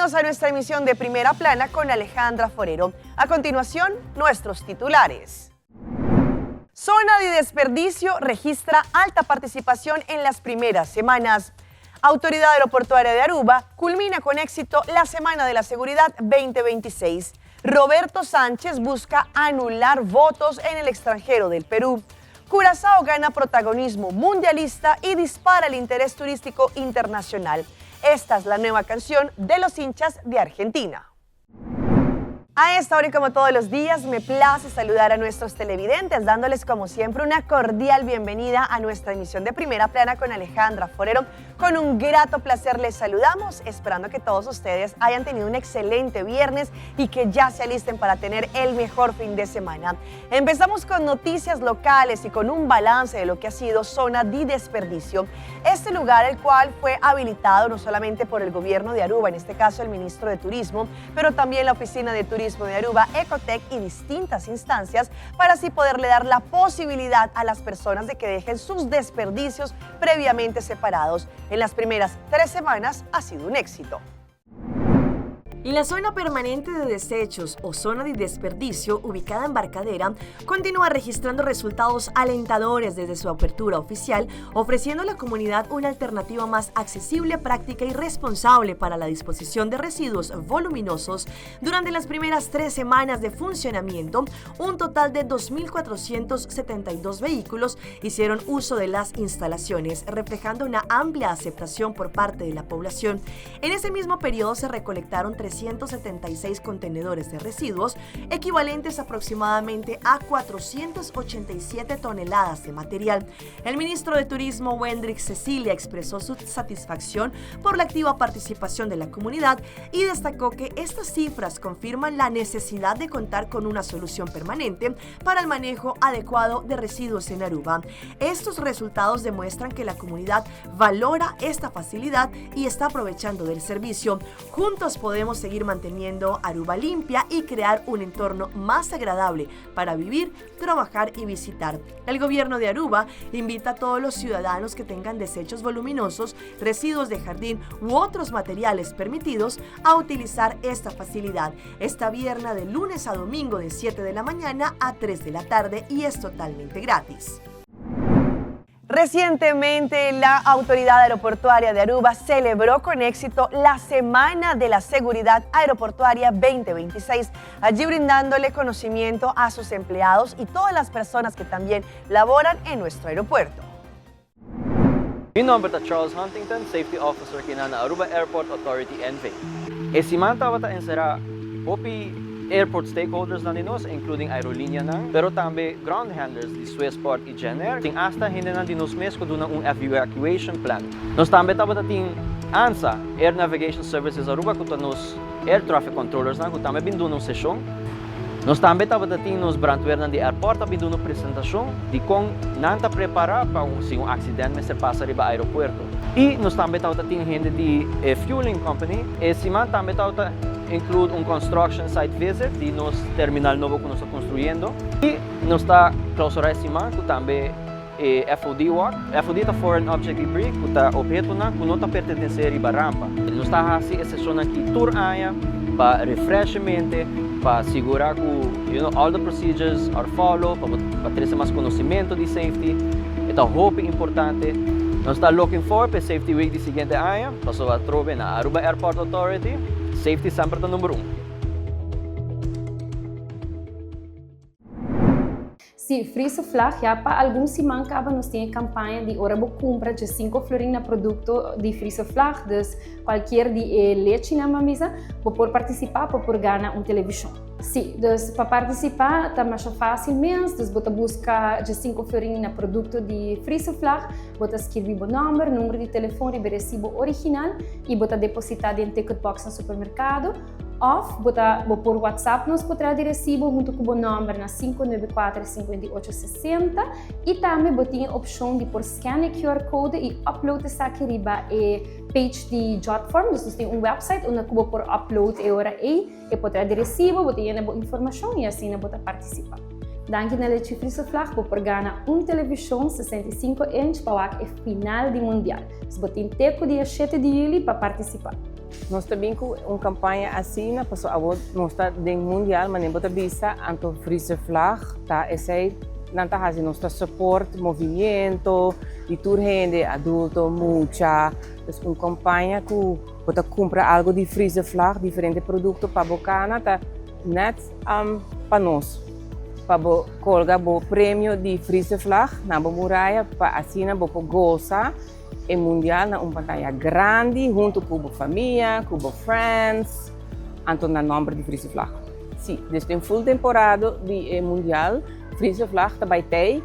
Bienvenidos a nuestra emisión de Primera Plana con Alejandra Forero. A continuación, nuestros titulares. Zona de desperdicio registra alta participación en las primeras semanas. Autoridad Aeroportuaria de Aruba culmina con éxito la Semana de la Seguridad 2026. Roberto Sánchez busca anular votos en el extranjero del Perú. Curazao gana protagonismo mundialista y dispara el interés turístico internacional. Esta es la nueva canción de los hinchas de Argentina. A esta hora y como todos los días, me place saludar a nuestros televidentes, dándoles como siempre una cordial bienvenida a nuestra emisión de Primera Plana con Alejandra Forero. Con un grato placer les saludamos, esperando que todos ustedes hayan tenido un excelente viernes y que ya se alisten para tener el mejor fin de semana. Empezamos con noticias locales y con un balance de lo que ha sido Zona de Desperdicio. Este lugar, el cual fue habilitado no solamente por el gobierno de Aruba, en este caso el ministro de Turismo, pero también la Oficina de Turismo de Aruba, Ecotec y distintas instancias para así poderle dar la posibilidad a las personas de que dejen sus desperdicios previamente separados. En las primeras 3 semanas ha sido un éxito. La zona permanente de desechos o zona de desperdicio ubicada en Barcadera continúa registrando resultados alentadores desde su apertura oficial, ofreciendo a la comunidad una alternativa más accesible, práctica y responsable para la disposición de residuos voluminosos. Durante las primeras 3 semanas de funcionamiento, un total de 2.472 vehículos hicieron uso de las instalaciones, reflejando una amplia aceptación por parte de la población. En ese mismo periodo se recolectaron 376 contenedores de residuos, equivalentes aproximadamente a 487 toneladas de material. El ministro de Turismo, Wendrick Cecilia, expresó su satisfacción por la activa participación de la comunidad y destacó que estas cifras confirman la necesidad de contar con una solución permanente para el manejo adecuado de residuos en Aruba. Estos resultados demuestran que la comunidad valora esta facilidad y está aprovechando del servicio. Juntos podemos seguir manteniendo Aruba limpia y crear un entorno más agradable para vivir, trabajar y visitar. El gobierno de Aruba invita a todos los ciudadanos que tengan desechos voluminosos, residuos de jardín u otros materiales permitidos a utilizar esta facilidad. Esta viernes de lunes a domingo de 7 de la mañana a 3 de la tarde y es totalmente gratis. Recientemente, la Autoridad Aeroportuaria de Aruba celebró con éxito la Semana de la Seguridad Aeroportuaria 2026, allí brindándole conocimiento a sus empleados y todas las personas que también laboran en nuestro aeropuerto. Mi nomber ta Charles Huntington, Safety Officer aki na Aruba Airport Authority NV. E siman tabata encera hopi airport stakeholders nan di nos, including aerolineanan, pero tambe ground handlers di Swissport y Genair. Tin hasta hendenan di nos mes cu duna un evacuation plan. Nos tambe tabata tin ANSA, Air Navigation Services Aruba, cu ta nos air traffic controllers nan, cu tambe bin duna un sesion. Nos tambe tabata tin nos brandweernan di airport a bin duna un presentacion di con nan ta prepara pa un si un accident mester pasa riba aeropuerto. Y nos tambe tabata tin hende di e fueling company. E siman tambe tabata include un construction site visit di nos terminal nobo cu nos ta construyendo. Y nos ta clausura e siman cu tambe e FOD walk. FOD ta Foreign Object Debris, cu ta obhetonan cu no ta pertenece riba rampa. Nos ta haci e sesionnan aki tur aña pa refresh e mente, pa sigura cu all the procedures are followed, pa trece mas conocimento di safety. E ta hopi importante. Nos ta looking forward pa e Safety Week di siguiente aña, pasobra atrobe na Aruba Airport Authority, safety semper ta number un. Sí, Friese Vlag, ya pa algun siman caba nos tin e campaña di ora bo cumpra dje cinco florin na producto di Friese Vlag, dus cualkier di e lechinan ban bisa, bo por participa pa por gana un television. Sí, dus pa participa ta masha facil mes, dus bo ta busca dje cinco florin na producto di Friese Vlag, bo ta skirbi bo nomber, numero di telefon riba e recibo original y bo ta deposita den ticketbox na supermercado. Of bo ta bo por WhatsApp nos potrèt di resibo huntu ku bo nòmber na 594 58 60 i tambe bo tin e opshon di por scan e QR code i upload esaki riba e page di Jotform. Dus nos tin un website unda ku bo por upload e ora ei e potrèt di resibo, bo ta yena bo informashon i asina bo ta partisipá. Danki na Lechi Friso Vlag bo por gana un televishon 65 inch pa wak e final di mundial. Dus bo tin te ku dia shete di yüli pa partisipá. Nos ta bin ku un kampaña asina pasobra awor nos ta den mundial manera bo ta bisa anto Friese Vlag ta esei nan ta hasi nos ta support movimiento di tur hende adulto mucha dus un kampaña ku bo ta kumpra algo di Friese Vlag diferente produkto pa bo kana ta net pa nos pa bo kolga bo premio di Friese Vlag na bo muraya pa asina bo por gosa. E mundial na un pantaya grandi hunto cu bo famia, cu bo friends, anto na nomber di Friese Vlag. Si, dus den full temporada di e mundial, Friese Vlag ta bay tey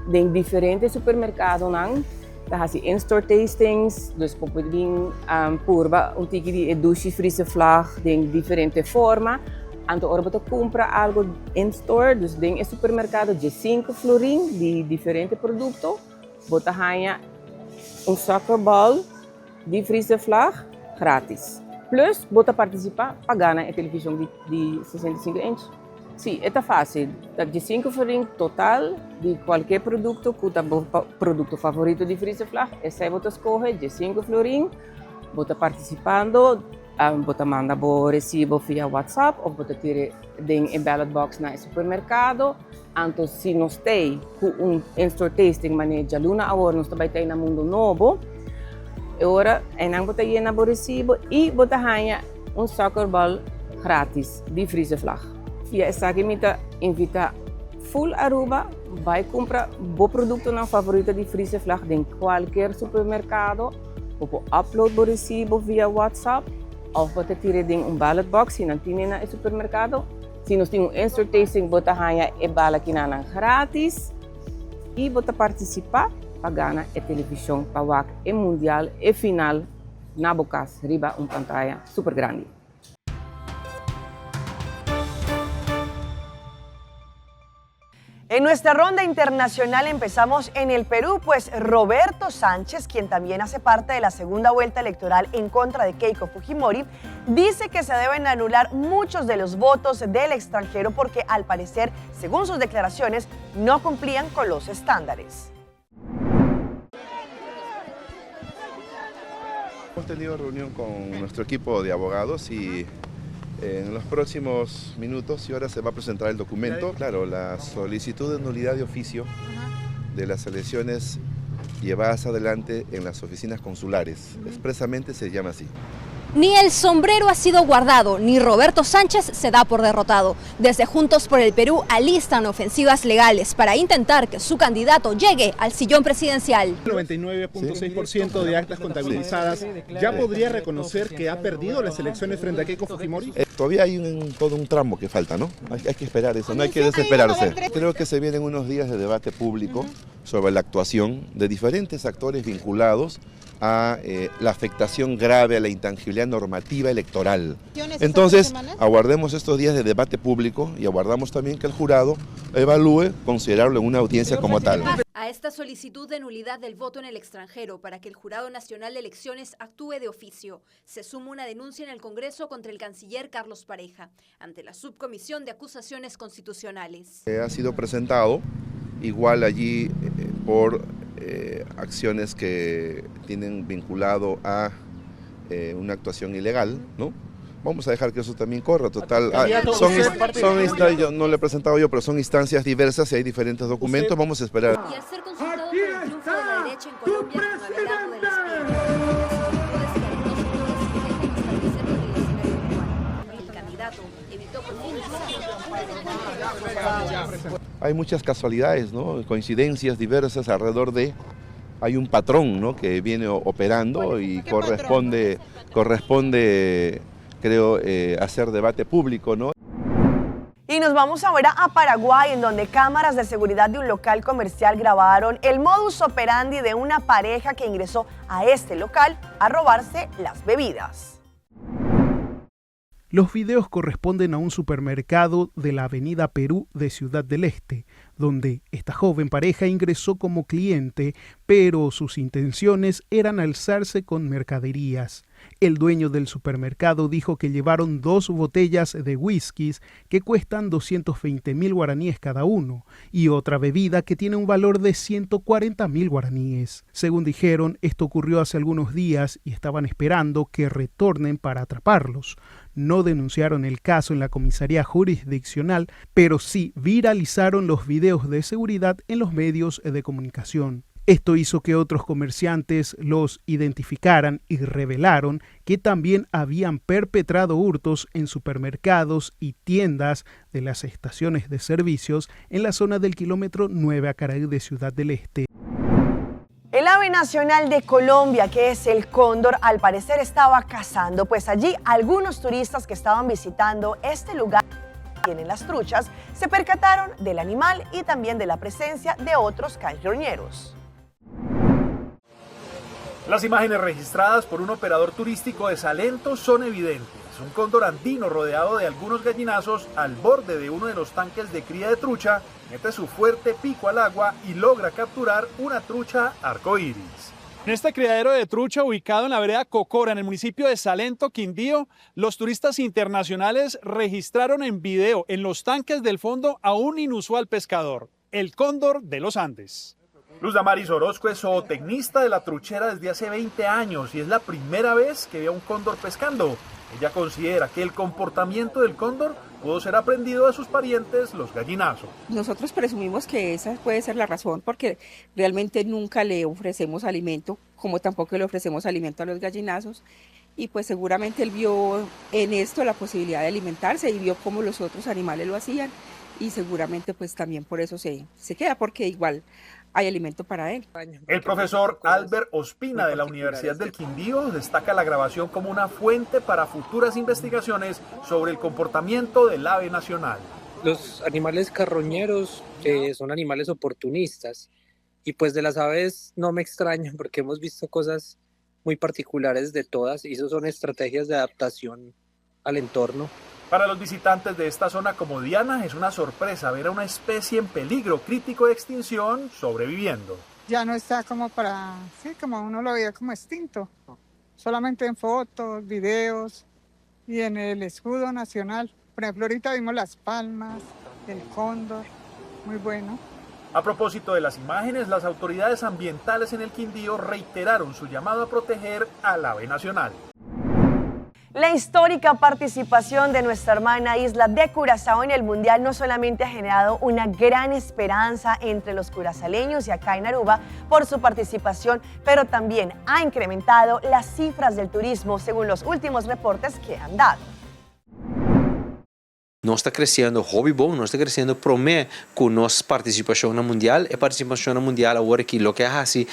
den diferente supermercadonan, ta haci in-store tastings, dus bo por bin purba un tiki di e dushi Friese Vlag den diferente forma. Anto ora bo ta cumpra algo in-store, dus den e supermercado, diescinco florin di diferente producto. Bo ta haña un soccer ball di Friese Vlag gratis. Plus bo ta partisipá pa gana e televishon di di 65 inch. Sí, e ta fásil. Ta diesinku florin total di kualke produkto ku ta bo produkto favorito di Friese Vlag. Esei bo ta skohe, diesinku florin. Bo ta partisipando. Bo ta manda bo resibo via WhatsApp of bo ta tira den e ballot box na e supermerkado. Anto si nos tei ku un in-store tasting manera djaluna awor nos ta bai tei na Mundo Nobo, e ora einan bo ta yena bo resibo i bo ta haña un soccer ball gratis di Friese Vlag. Via esaki mi ta invita full Aruba bai kumpra bo produktonan favorito di Friese Vlag den kualker supermerkado. Bo por upload bo resibo via WhatsApp of bo ta tira den un ballot box si nan tine na e supermerkado. Si nos tin un in-store tasting bo ta haña e bala kinanan gratis y bo ta participa pa gana e television pa wak e mundial e final na bo cas riba un pantaya super grandi. En nuestra ronda internacional empezamos en el Perú, pues Roberto Sánchez, quien también hace parte de la segunda vuelta electoral en contra de Keiko Fujimori, dice que se deben anular muchos de los votos del extranjero porque al parecer, según sus declaraciones, no cumplían con los estándares. Hemos tenido reunión con nuestro equipo de abogados y en los próximos minutos y horas se va a presentar el documento. Claro, la solicitud de nulidad de oficio de las elecciones llevadas adelante en las oficinas consulares. Expresamente se llama así. Ni el sombrero ha sido guardado, ni Roberto Sánchez se da por derrotado. Desde Juntos por el Perú alistan ofensivas legales para intentar que su candidato llegue al sillón presidencial. 99.6% de actas contabilizadas. ¿Ya podría reconocer que ha perdido las elecciones frente a Keiko Fujimori? Eh, todavía hay todo un tramo que falta, ¿no? Hay, que esperar eso, no hay que desesperarse. Creo que se vienen unos días de debate público sobre la actuación de diferentes actores vinculados a eh, la afectación grave a la intangibilidad normativa electoral. Entonces, aguardemos estos días de debate público y aguardamos también que el jurado evalúe considerarlo en una audiencia como tal. A esta solicitud de nulidad del voto en el extranjero para que el Jurado Nacional de Elecciones actúe de oficio, se suma una denuncia en el Congreso contra el canciller Carlos Pareja ante la Subcomisión de Acusaciones Constitucionales. Eh, ha sido presentado igual allí eh, por eh, acciones que tienen vinculado a eh, una actuación ilegal, ¿no? Vamos a dejar que eso también corra, total. Ah, son, son, yo no le he presentado yo, pero son instancias diversas y hay diferentes documentos, vamos a esperar. Y al ser consultado por el triunfo de la derecha en Colombia con Abelardo de El candidato evitó Hay muchas casualidades, ¿no? coincidencias diversas alrededor de hay un patrón ¿no? que viene operando y corresponde, corresponde creo, eh, hacer debate público. ¿no? Y nos vamos ahora a Paraguay, en donde cámaras de seguridad de un local comercial grabaron el modus operandi de una pareja que ingresó a este local a robarse las bebidas. Los videos corresponden a un supermercado de la Avenida Perú de Ciudad del Este, donde esta joven pareja ingresó como cliente, pero sus intenciones eran alzarse con mercaderías. El dueño del supermercado dijo que llevaron dos botellas de whiskies que cuestan 220 mil guaraníes cada uno y otra bebida que tiene un valor de 140 mil guaraníes. Según dijeron, esto ocurrió hace algunos días y estaban esperando que retornen para atraparlos. No denunciaron el caso en la comisaría jurisdiccional, pero sí viralizaron los videos de seguridad en los medios de comunicación. Esto hizo que otros comerciantes los identificaran y revelaron que también habían perpetrado hurtos en supermercados y tiendas de las estaciones de servicios en la zona del kilómetro 9 Acaraí de Ciudad del Este. El ave nacional de Colombia, que es el cóndor, al parecer estaba cazando, pues allí algunos turistas que estaban visitando este lugar tienen las truchas, se percataron del animal y también de la presencia de otros carroñeros. Las imágenes registradas por un operador turístico de Salento son evidentes. Un cóndor andino rodeado de algunos gallinazos al borde de uno de los tanques de cría de trucha mete su fuerte pico al agua y logra capturar una trucha arcoíris. En este criadero de trucha ubicado en la vereda Cocora, en el municipio de Salento, Quindío, los turistas internacionales registraron en video en los tanques del fondo a un inusual pescador, el cóndor de los Andes. Luz Damaris Orozco es zootecnista de la truchera desde hace 20 años y es la primera vez que ve a un cóndor pescando. Ella considera que el comportamiento del cóndor pudo ser aprendido de sus parientes, los gallinazos. Nosotros presumimos que esa puede ser la razón porque realmente nunca le ofrecemos alimento, como tampoco le ofrecemos alimento a los gallinazos. Y pues seguramente él vio en esto la posibilidad de alimentarse y vio cómo los otros animales lo hacían y seguramente pues también por eso se, se queda, porque igual hay alimento para él. El profesor Albert Ospina de la Universidad del Quindío destaca la grabación como una fuente para futuras investigaciones sobre el comportamiento del ave nacional. Los animales carroñeros son animales oportunistas y pues de las aves no me extraño porque hemos visto cosas muy particulares de todas y eso son estrategias de adaptación al entorno. Para los visitantes de esta zona como Diana es una sorpresa ver a una especie en peligro crítico de extinción sobreviviendo. Ya no está como para, sí, como uno lo veía como extinto, solamente en fotos, videos y en el escudo nacional. Por ejemplo, ahorita vimos las palmas, el cóndor, muy bueno. A propósito de las imágenes, las autoridades ambientales en el Quindío reiteraron su llamado a proteger al ave nacional. La histórica participación de nuestra hermana isla de Curazao en el Mundial no solamente ha generado una gran esperanza entre los curazaleños y acá en Aruba por su participación, pero también ha incrementado las cifras del turismo según los últimos reportes que han dado. Nos ta creciendo hopi bon, nos ta creciendo prome cu nos participacion na Mundial. E participacion na Mundial awor aki loke a haci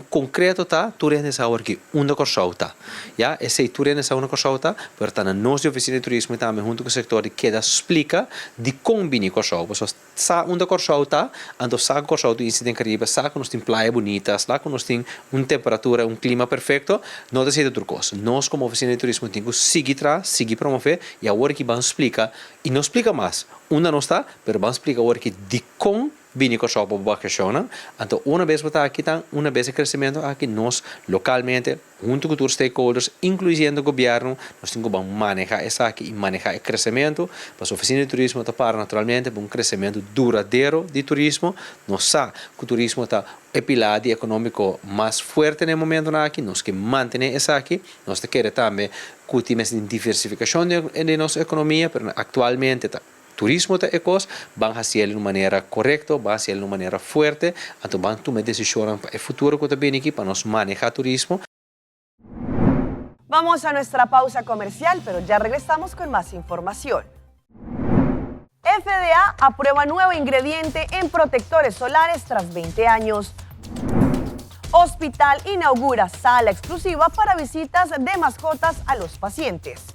concreto ta tur hende sa awor aki unda Corsou ta. Ya, esey tur hende sa unda Corsou ta, pero ta na nos di Oficina di Turismo y tambe hunto cu sector di keda splica dicon bini Corsou. Pasobra sa unda Corsou ta, anto sa cu Corsou ta un isla den Caribe, sa cu nos tin playa bunita, sa cu nos tin un temperatura, un clima perfecto, no ta esey ta tur cos. Nos como Oficina di Turismo tin cu sigui traha, sigui promove Y awor ki ban splika, y no splika mas unda nos ta, pero ban splika awor ki dikon bini Kòrsou pa bo bakashonnan. Anto una bes bo ta aki tan, una bes e kresementu aki, nos lokalmente, huntu ku tur stakeholders, inkluisiendo gobièrnu, nos tin ku ban maneha esaki y maneha e kresementu. Pasobra Ofisina di Turismo ta para naturalmente pa un kresementu duradero di turismo. Nos sa ku turismo ta e pilar di ekonómiko mas fuerte na e momentunan aki, nos ke mantené esaki. Nos ta kere tambe ku tin mester tin diversifikashon den nos ekonomia, pero aktualmente ta turismo ta e kos, ban hasi el di un manera korekto, ban hasi el di un manera fuerte, anto ban tuma e desishonnan pa e futuro ku ta bini aki pa nos maneha turismo. Vamos a nuestra pausa comercial, pero ya regresamos con más información. FDA aprueba nuevo ingrediente en protectores solares tras 20 años. Hospital inaugura sala exclusiva para visitas de mascotas a los pacientes.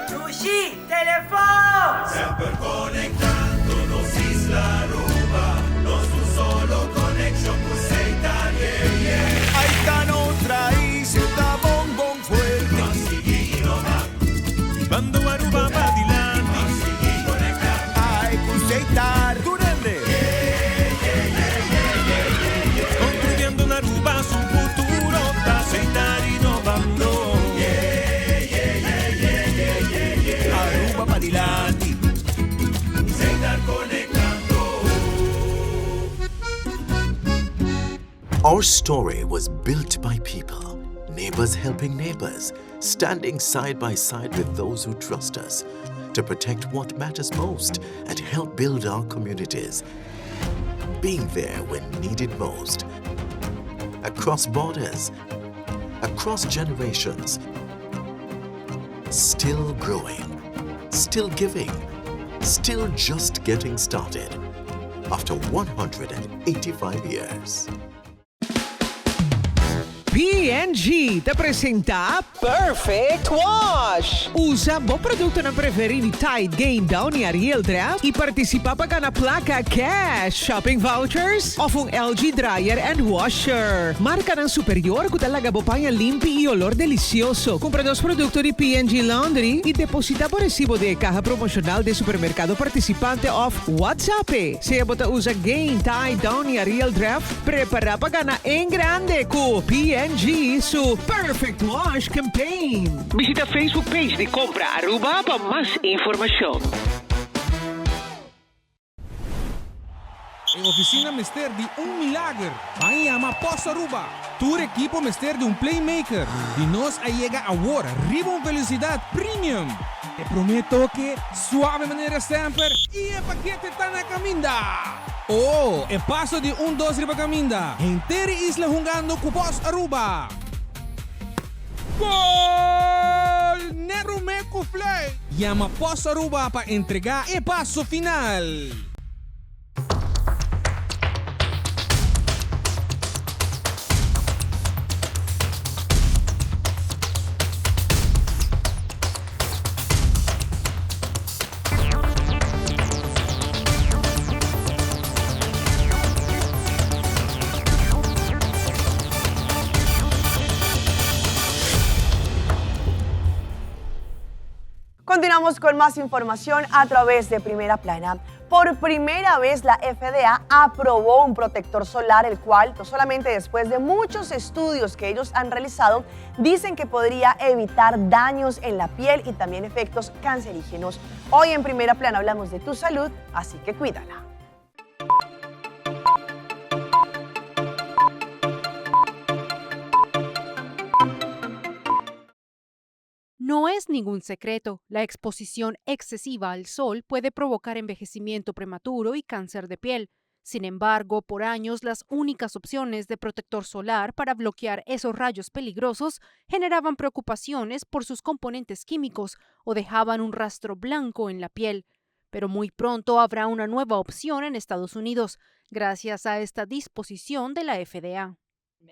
Dushi telefon! Semper conectando nos isla Aruba, nos un solo conexion cu Seitar, yeah, yeah. Ay ta nos raiz, e ta bon bon fuerte. Ban sigui innova. Bando Aruba pa dilanti. Ban sigui conecta. Our story was built by people, neighbors helping neighbors, standing side by side with those who trust us to protect what matters most and help build our communities. Being there when needed most. Across borders, across generations, still growing, still giving, still just getting started after 185 years. P&G ta presenta Perfect Wash! Usa bo productonan preferi di Tide, Gain, Downy, Ariel, Dreft y participa pa gana placa cash, shopping vouchers of un LG dryer and washer. Marcanan superior cu ta laga bo paña limpi y olor delicioso. Cumpra dos producto di P&G Laundry y deposita bo recibo den e caha promocional den supermercado participante of WhatsApp e. Sea bo ta usa Gain, Tide, Downy, Ariel, Dreft, Prepara pa gana en grande cu P&G su Perfect Wash Campaign. Bishita Facebook page di Compra Aruba pa mas informacion. E oficina mester di un milager. Ban yama Post Aruba. Tur ekipo mester di un playmaker. Di nos a yega awor riba un velocidad premium. E prome toke, suave manera semper y e pakete ta na caminda! Oh, e paso di un dos riba caminda. Henter e isla hungando cu Post Aruba. Gol! Net Romé cu fluit. Yama Post Aruba pa entrega e paso final. Continuamos con más información a través de Primera Plana. Por primera vez la FDA aprobó un protector solar, el cual, no solamente después de muchos estudios que ellos han realizado, dicen que podría evitar daños en la piel y también efectos cancerígenos. Hoy en Primera Plana hablamos de tu salud, así que cuídala. No es ningún secreto, la exposición excesiva al sol puede provocar envejecimiento prematuro y cáncer de piel. Sin embargo, por años las únicas opciones de protector solar para bloquear esos rayos peligrosos generaban preocupaciones por sus componentes químicos o dejaban un rastro blanco en la piel. Pero muy pronto habrá una nueva opción en Estados Unidos, gracias a esta disposición de la FDA.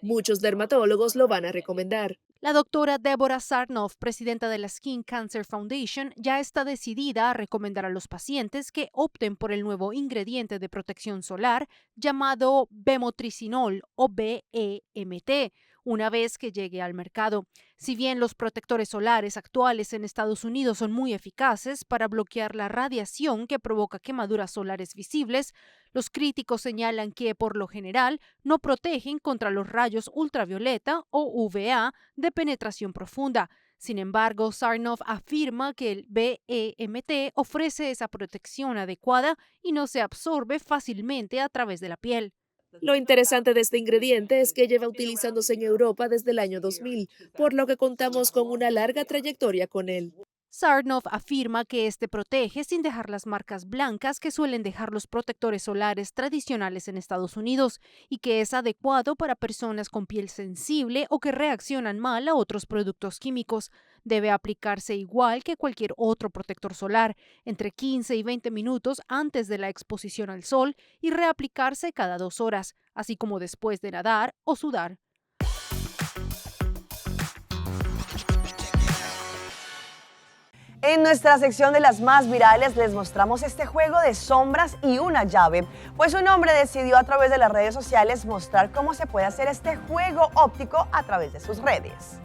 Muchos dermatólogos lo van a recomendar. La doctora Deborah Sarnoff, presidenta de la Skin Cancer Foundation, ya está decidida a recomendar a los pacientes que opten por el nuevo ingrediente de protección solar llamado bemotricinol o BEMT, una vez que llegue al mercado. Si bien los protectores solares actuales en Estados Unidos son muy eficaces para bloquear la radiación que provoca quemaduras solares visibles, los críticos señalan que, por lo general, no protegen contra los rayos ultravioleta o UVA de penetración profunda. Sin embargo, Sarnoff afirma que el BEMT ofrece esa protección adecuada y no se absorbe fácilmente a través de la piel. Lo interesante de este ingrediente es que lleva utilizándose en Europa desde el año 2000, por lo que contamos con una larga trayectoria con él. Sarnoff afirma que este protege sin dejar las marcas blancas que suelen dejar los protectores solares tradicionales en Estados Unidos y que es adecuado para personas con piel sensible o que reaccionan mal a otros productos químicos. Debe aplicarse igual que cualquier otro protector solar, entre 15 y 20 minutos antes de la exposición al sol y reaplicarse cada dos horas, así como después de nadar o sudar. En nuestra sección de las más virales les mostramos este juego de sombras y una llave, pues un hombre decidió a través de las redes sociales mostrar cómo se puede hacer este juego óptico a través de sus redes.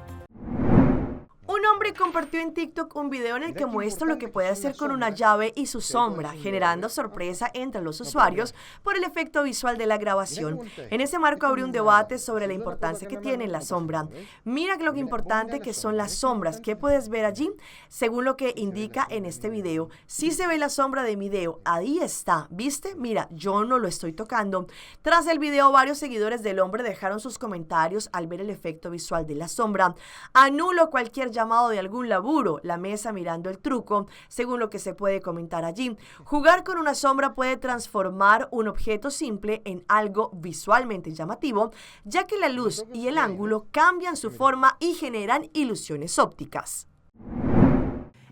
Un hombre hombre compartió en TikTok un video en el que muestra lo que puede hacer con una llave y su sombra, generando sorpresa entre los usuarios por el efecto visual de la grabación. En ese marco abrió un debate sobre la importancia que tiene la sombra. Mira lo importante que son las sombras. ¿Qué puedes ver allí? Según lo que indica en este video. Sí se ve la sombra de mi dedo. Ahí está. ¿Viste? Mira, yo no lo estoy tocando. Tras el video, varios seguidores del hombre dejaron sus comentarios al ver el efecto visual de la sombra. Anulo cualquier llamado de algún laburo. La mesa mirando el truco, según lo que se puede comentar allí. Jugar con una sombra puede transformar un objeto simple en algo visualmente llamativo, ya que la luz y el ángulo cambian su forma y generan ilusiones ópticas.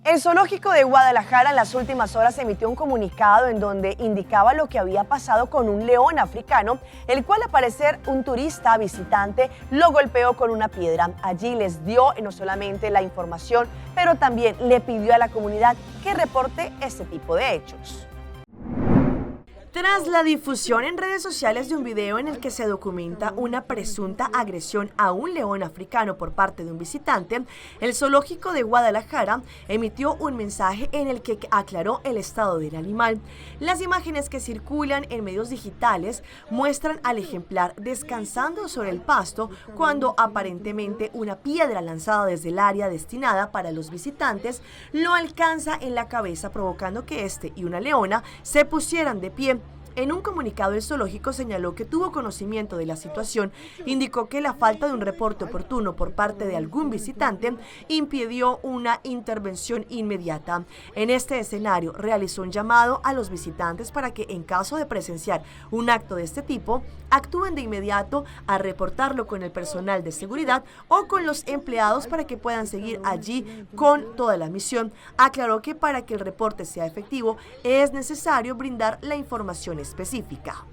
El zoológico de Guadalajara en las últimas horas emitió un comunicado en donde indicaba lo que había pasado con un león africano, el cual al parecer un turista visitante lo golpeó con una piedra. Allí les dio no solamente la información, pero también le pidió a la comunidad que reporte este tipo de hechos. Tras la difusión en redes sociales de un video en el que se documenta una presunta agresión a un león africano por parte de un visitante, el zoológico de Guadalajara emitió un mensaje en el que aclaró el estado del animal. Las imágenes que circulan en medios digitales muestran al ejemplar descansando sobre el pasto cuando aparentemente una piedra lanzada desde el área destinada para los visitantes lo alcanza en la cabeza, provocando que este y una leona se pusieran de pie. En un comunicado, el zoológico señaló que tuvo conocimiento de la situación, indicó que la falta de un reporte oportuno por parte de algún visitante impidió una intervención inmediata. En este escenario, realizó un llamado a los visitantes para que, en caso de presenciar un acto de este tipo, actúen de inmediato a reportarlo con el personal de seguridad o con los empleados para que puedan seguir allí con toda la misión. Aclaró que para que el reporte sea efectivo es necesario brindar la información específica.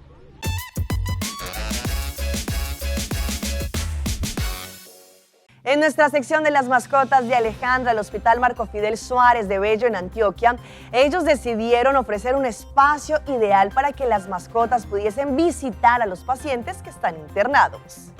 En nuestra sección de las mascotas de Alejandra, el Hospital Marco Fidel Suárez de Bello en Antioquia, ellos decidieron ofrecer un espacio ideal para que las mascotas pudiesen visitar a los pacientes que están internados.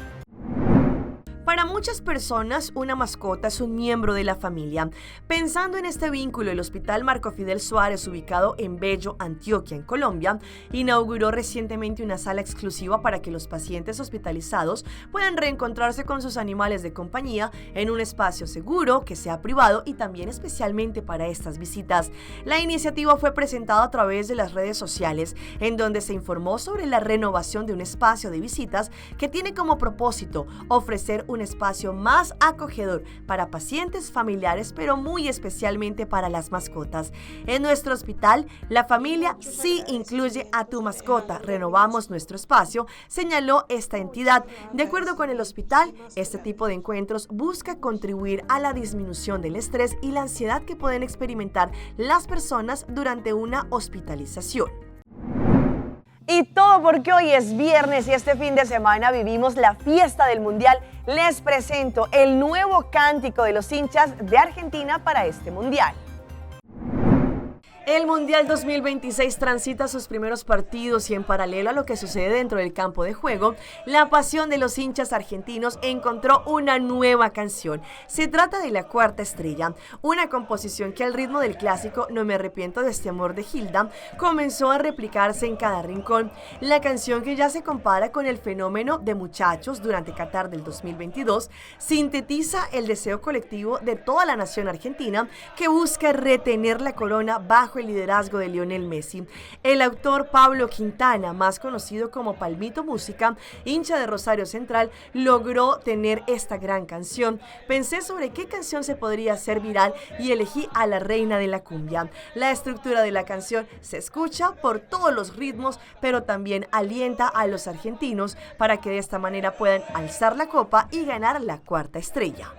Para muchas personas, una mascota es un miembro de la familia. Pensando en este vínculo, el Hospital Marco Fidel Suárez, ubicado en Bello, Antioquia, en Colombia, inauguró recientemente una sala exclusiva para que los pacientes hospitalizados puedan reencontrarse con sus animales de compañía en un espacio seguro, que sea privado y también especialmente para estas visitas. La iniciativa fue presentada a través de las redes sociales, en donde se informó sobre la renovación de un espacio de visitas que tiene como propósito ofrecer un espacio más acogedor para pacientes, familiares, pero muy especialmente para las mascotas. En nuestro hospital, la familia sí incluye a tu mascota. Renovamos nuestro espacio, señaló esta entidad. De acuerdo con el hospital, este tipo de encuentros busca contribuir a la disminución del estrés y la ansiedad que pueden experimentar las personas durante una hospitalización. Y todo porque hoy es viernes y este fin de semana vivimos la fiesta del Mundial. Les presento el nuevo cántico de los hinchas de Argentina para este Mundial. El Mundial 2026 transita sus primeros partidos y en paralelo a lo que sucede dentro del campo de juego, la pasión de los hinchas argentinos encontró una nueva canción. Se trata de La Cuarta Estrella, una composición que al ritmo del clásico No me arrepiento de este amor de Gilda comenzó a replicarse en cada rincón. La canción, que ya se compara con el fenómeno de Muchachos durante Qatar del 2022, sintetiza el deseo colectivo de toda la nación argentina que busca retener la corona bajo el liderazgo de Lionel Messi. El autor Pablo Quintana, más conocido como Palmito Música, hincha de Rosario Central, logró tener esta gran canción. Pensé sobre qué canción se podría hacer viral y elegí a la reina de la cumbia. La estructura de la canción se escucha por todos los ritmos, pero también alienta a los argentinos para que de esta manera puedan alzar la copa y ganar la cuarta estrella.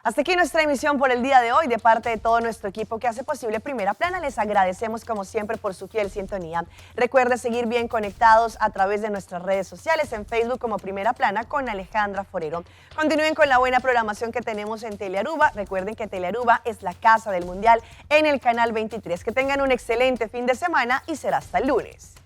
Hasta aquí nuestra emisión por el día de hoy. De parte de todo nuestro equipo que hace posible Primera Plana, les agradecemos como siempre por su fiel sintonía. Recuerde seguir bien conectados a través de nuestras redes sociales, en Facebook como Primera Plana con Alejandra Forero. Continúen con la buena programación que tenemos en Telearuba. Recuerden que Telearuba es la casa del Mundial en el canal 23. Que tengan un excelente fin de semana y será hasta el lunes.